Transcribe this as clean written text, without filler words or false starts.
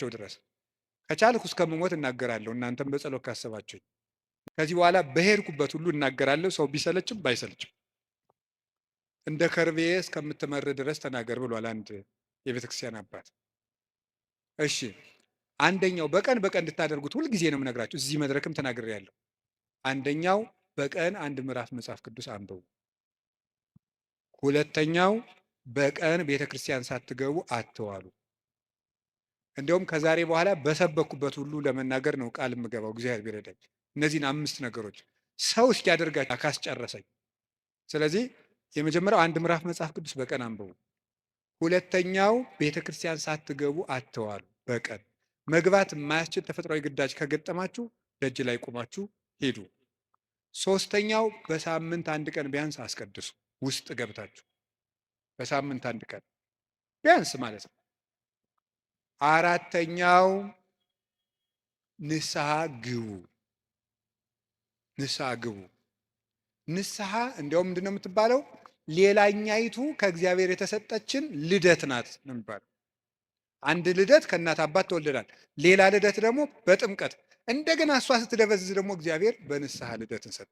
እስኪያደርጋቸው ድረስ ከቻልኩ እስከምሞት እናገራለሁ። እናንተም በጸሎት ካሰባችሁኝ ከዚህ በኋላ በሄድኩበት ሁሉ እናገራለሁ። ሰው ቢሰለችም ባይሰለችም እንደ ከርቤ እስከምትመር ድረስ ተናገር ብሏል አንድ የቤተክርስቲያን አባት። እሺ፣ አንደኛው በቀን በቀን እንድታደርጉት ሁልጊዜ ነው የምነግራችሁ። እዚህ መድረክም ተናግሬያለሁ። አንደኛው በቀን አንድ ምዕራፍ መጽሐፍ ቅዱስ አንብቡ። ሁለተኛው በቀን ቤተ ክርስቲያን ሳትገቡ አትዋሉ። እንዲያውም ከዛሬ በኋላ በሰበኩበት ሁሉ ለመናገር ነው ቃል የምገባው እግዚአብሔር ቢረዳኝ። እነዚህን አምስት ነገሮች ሰው እስኪያደርጋቸው ካስጨረሰኝ። ስለዚህ የመጀመሪያው አንድ ምዕራፍ መጽሐፍ ቅዱስ በቀን አንብቡ። ሁለተኛው ቤተ ክርስቲያን ሳትገቡ አትዋሉ። በቀን መግባት የማያስችል ተፈጥሯዊ ግዳጅ ከገጠማችሁ ደጅ ላይ ቆማችሁ ሂዱ። ሶስተኛው በሳምንት አንድ ቀን ቢያንስ አስቀድሱ። ውስጥ ገብታችሁ በሳምንት አንድ ቀን ቢያንስ ማለት ነው። አራተኛው ንስሐ ግቡ። ንስሐ ግቡ። ንስሐ እንዲያውም ምንድን ነው የምትባለው? ሌላኛይቱ ከእግዚአብሔር የተሰጠችን ልደት ናት ነው የሚባለው። አንድ ልደት ከእናት አባት ተወልደናል። ሌላ ልደት ደግሞ በጥምቀት፣ እንደገና እሷ ስትደበዝዝ ደግሞ እግዚአብሔር በንስሐ ልደትን ሰጠ።